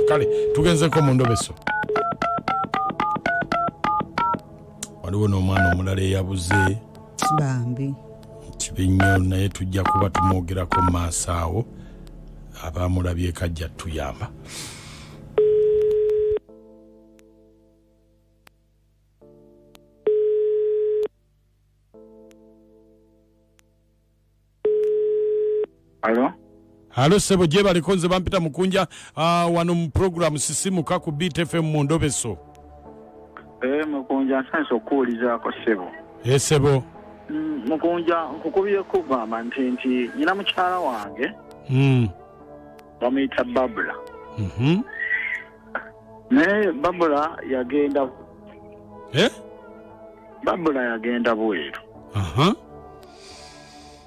Kale tugenzeko mu ndobeso. Waliwo n'omwana omulala eyabuze. Bambi. Kibi nnyo, naye tujja kuba tumwogerako mu maaso awo. Abamulabyeko ajja tuyamba. Alo? Alo sebo, gyebaleko. Nze bampita Mukunja, wano mu program Sisimuka ku Beat FM mu ndobeso. Eh, Mukunja, nsanyusa okukuwulizaako ssebo. E sebo. Mukunja, nkukubye kugamba nti nyina mukyala wange bamuyita Babula. Naye Babula yagenda Eh? Babula yagenda bweru. Aha.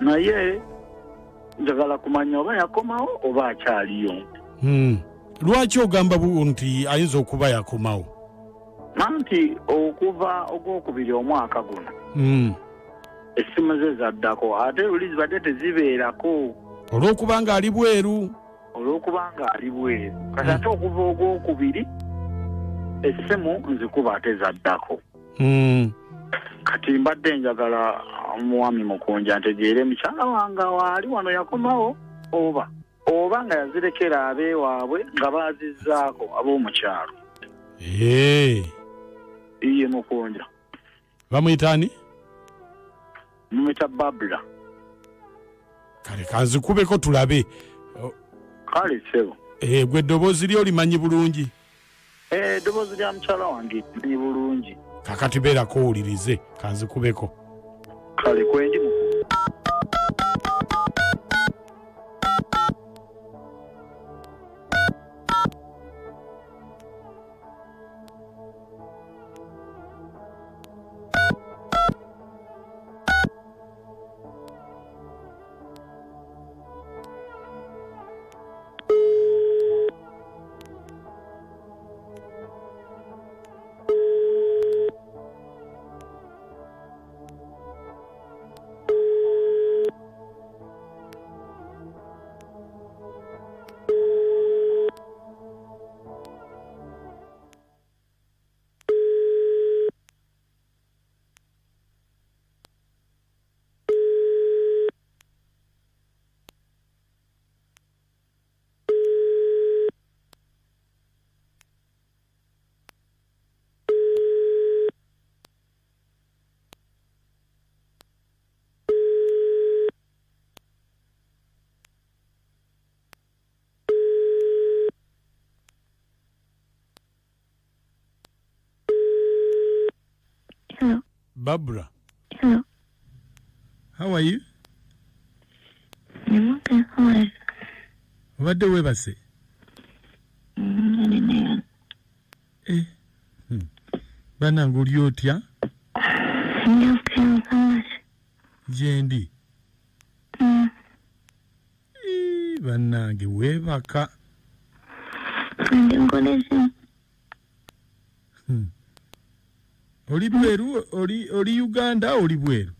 Naye njagala kumanya oba yakomawo oba akyaliyo. Lwaki ogamba nti ayinza okuba yakomawo? Anti okuva ogwokubiri omwaka guno essimu ze zaddako, ate luli zibadde tezibeerako. Olw'okuba nga ali bweru. Olw'okuba nga ali bweru. Kati ate okuva ogwokubiri essimu nzikuba ate zaddako. Kati mbadde njagala omwami Mukunja ntegeere mukyala wange waali wano yakomawo oba nga yazirekera abeewaabwe nga baazizzaako ab'omukyalo. Iye Mukunja. Bamuyita ani? Mumuyita Babula. Kale kanzikubeko tulabe. Kale ssebo. Gwe eddoboozi lyo olimanyi bulungi? Eddoboozi lya mukyala wange limanyi bulungi. Kakati beerako owulirize, kanzikubeko. Kale kwendi mu. Hello. Barbara. Hello. How are you? I'm okay. How are you? Obadde weebase? Mm, Eh. Bannange, oli otya? Ndi okay, mukama. Gyendi. Ii, bannange, weebaka? Ndi nkolezi. Oli bweru, oli Uganda, oli bweru?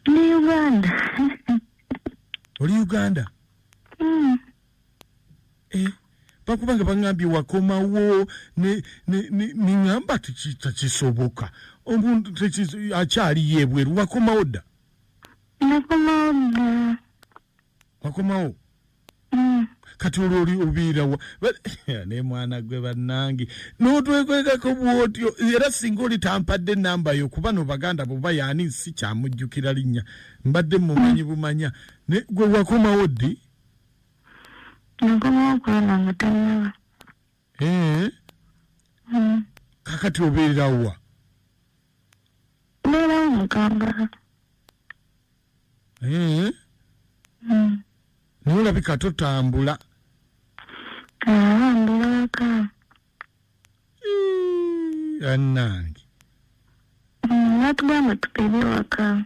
Ndi Uganda. Oli Uganda? Mm. Eh, bakubanga baŋŋambye wakomawo ne ŋŋamba tekisoboka, omuntu akyaliyo ebweru. Wakomawo dda? Nakomawo dda. Wakomawo? Mm. Kati olwo oli obeerawa? Ne mwana gwe, bannange, n'otwekwekako bwotyo. Era singa oli tampadde enamba yo, kuba no baganda boba yaani si kyamujjukira linnya, mbadde mumanyi bumanya. Ne gwe wakomawo ddi? Nakomawo kulaba nga tannaba. Eh, kakati obeererawa? Mbeerawo mu Kampala. Eh, naye olabika totambula. Aa, mbeera waka. Ii, bannange. Batugamba tubeere waka.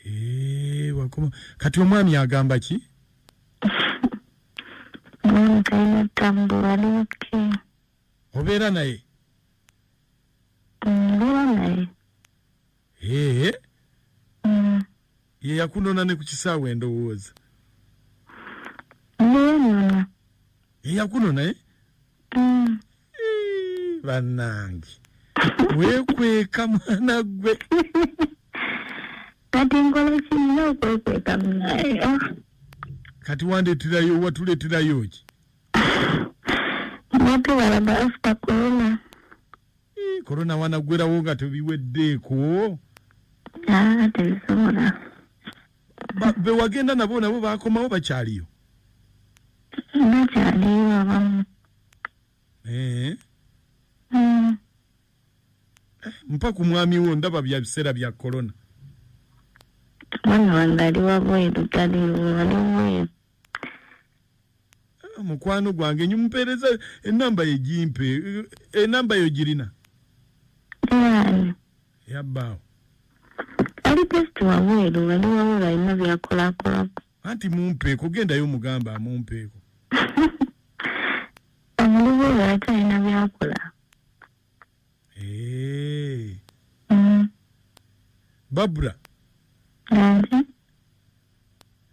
Eh, wakoma. Kati omwami agamba ki? Omwami talina ttambula, ali okay. Obeera naye? Mbeera naye. Ee? Mm. Ye yakunona ne ku kisaawe, endowooza. Mbeera. Eyakuno naye? Mm. Bannange weekweka mwana gwe. Kati nkola ki nina okwekweka munaye. Kati wandeeterayo watuleeterayo ki? Natubalaba after corona. Corona wanaggwerawo nga tebiweddeeko. Ah, tebisobola. Be wagenda nabo nabo bakomawo bakyaliyo? Bakyaliyo abamu. Eh. Mm. Mpa ku mwami wo ndaba bya biseera bya corona. Mwami wange ali wabweru, taliwo, ali wabweru. Mukwano gwange nyumpeereza enamba ye gimpe. Enamba yo girina? Yani. Yabbaawo. Ali test wabweru, ali wabweru alina byakolakolako. Anti mumpeeko, gendayo mugamba amumpeeko. Ali wabweru ate alina byakola. Eh. Mm. Babra. Nze.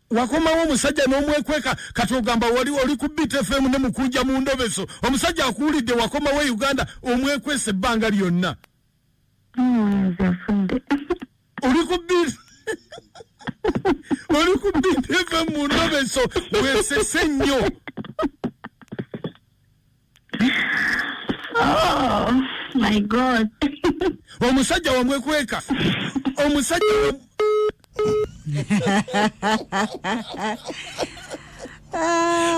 Wakomawo omusajja n'omwekweka kati ogamba wali oli ku Beat FM ne mukunja mu ndobeso. Omusajja akuwulidde wakomawo e Uganda omwekwese ebbanga lyonna. Nze nfudde. Oli ku Beat oli ku Beat FM mu ndobeso weesese nnyo. Oh my God. Omusajja wamwekweka. Omusajja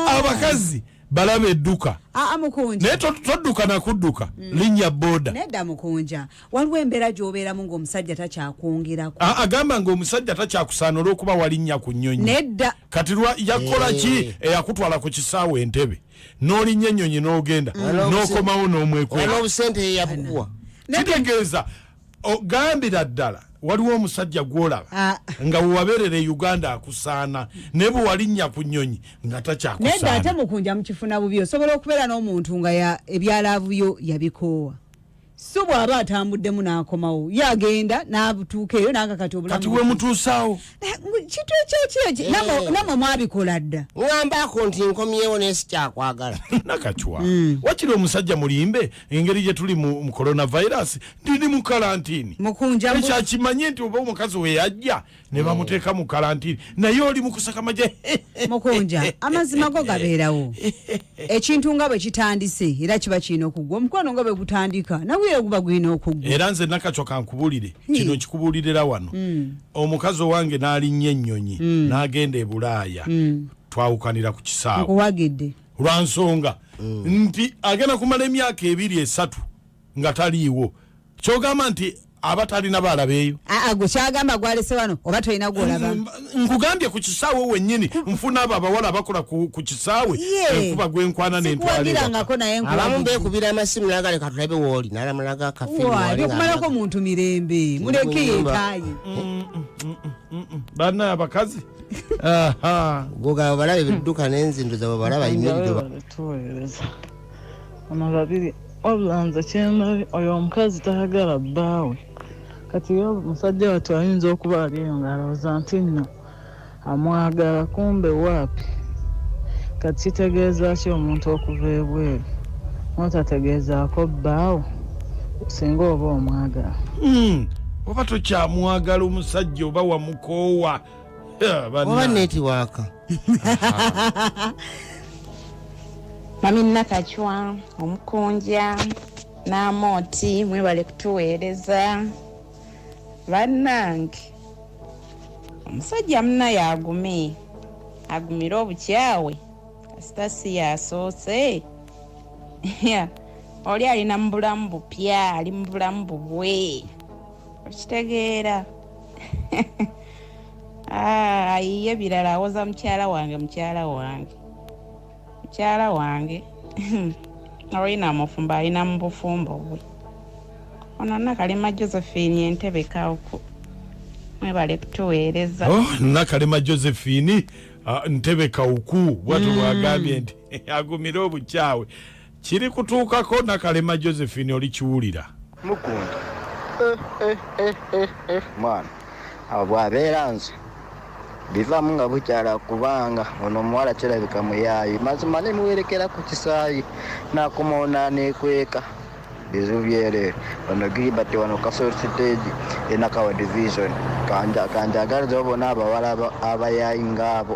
abakazi balaba edduka. Aa, mukunja. Naye todduka na kudduka. Linnya boda. Nedda mukunja. Waliwo embeera gy'obeeramu ng'omusajja takyakwongerako. Agamba ng'omusajja takyakusaana olw'okuba walinnya ku nnyonyi. Nedda. Kati yakola ki? Eyakutwala ku kisaawe Entebbe. N'olinnya ennyonyi n'ogenda. N'okomawo n'omwekweka. Waliwo obusente ye yabukuwa. Kitegeeza, gambira ddala waliwo omusajja gw'olaba nga we wabeerera e Uganda akusaana naye bwe walinnya ku nnyonyi nga takyakusaana. Nedda ate mukunja mukifuna bubi. Osobola okubeera n'omuntu nga ebyalaavu byo yabikoowa. So bw'aba atambuddemu n'akomawo, ye agenda n'atuuka eyo n'akakati obulamu. Kati we mutuusaawo? Kitu ekyo kyo, namwe mwabikola dda. Ŋŋambaako nti nkomyewo naye sikyakwagala. Nakachwa. Wakiri omusajja mulimbe engeri gye tuli mu coronavirus ndi mu kalantiini. Mukunja mbu- Ekyakimanye nti oba omukazi we yajja ne bamuteeka mu kalantiini naye oli mu kusaka magye. Mukunja, amazima go gabeerawo. Ekintu nga bwe kitandise era kiba kirina okuggwa. Omukwano nga bwe gutandika nawe era guba gulina okuggwa. Era nze Nakachwa kankubulire, kino nkikubuulirira wano. Omukazi owange n'alinnya ennyonyi n'agenda e Bulaaya. Twawukanira ku kisaawe. Nkuwagidde. Lwa nsonga nti agenda kumala emyaka 2-3 nga taliiwo. Ky'ogamba nti aba talina baalabeeyo. Aa, gwe kyagamba gwalese wano oba tolina gw'olaba? Nkugambye ku kisaawe wennyini nfuna abo abawala abakola ku kisaawe, enkuba gwenkwana n'entwala ewaka. Sikuwagirangako naye nkuwagidde. Abamu beekubira amasimu n'agale katulabe w'oli, n'alamulaga akafiimu Wa, wali nga okumalako alaga. muntu mirembe, muleke Ndi mu nnyumba. yeetaaye. Banna abakazi. Aha. Gwe balaba ebidduka n'enzindo zaabwe balaba yimiridde ba- Tuweereza. Bano babiri, wabula nze kyendabye oyo omukazi tayagala bbaawe. Kati ye omusajja wattu ayinza okuba ali eyo ng'alowooza nti nno amwagala, kumbe waapi. Kati kitegeeza ki omuntu okuva ebweru n'otategeezaako bbaawo singa oba omwagala? Oba tokyamwagala omusajja oba wamukoowa. Ya, banna. Oba netiwaaka. Mami Nakachwa, omukunja n'amooti mwebale kutuweereza. Bannange, omusajja munnaye agume, agumire obukyawe, kasita si yasoose. Oli alina mu bulamu bupya, ali mu bulamu bubwe. Okitegeera? Ayiye birala, awoza mukyala wange, mukyala wange. Mukyala wange. Olina mufumbo, alina mu bufumbo bwe. Ono Nakalema Josephine Entebbe Kawuku. Mwebale kutuweereza. Oh, Nakalema Josephine, Ntebe Kawuku, bw'atyo bw'agambye nti agumire obukyawe. Kiri kutuukako Nakalema Josephine olikiwulira. Mukunja. Mwana, abo bw'abeera nze. Bivaamu nga bukyala kubanga ono omuwala kirabika muyaayi mazima nemuwerekera ku kisaayi nakomawo nanekweka bizibu byereere. Ono Gilbert wano Kasol stage e Nakawa division. Kanjagalize bona abawala abayaayi ngaabo.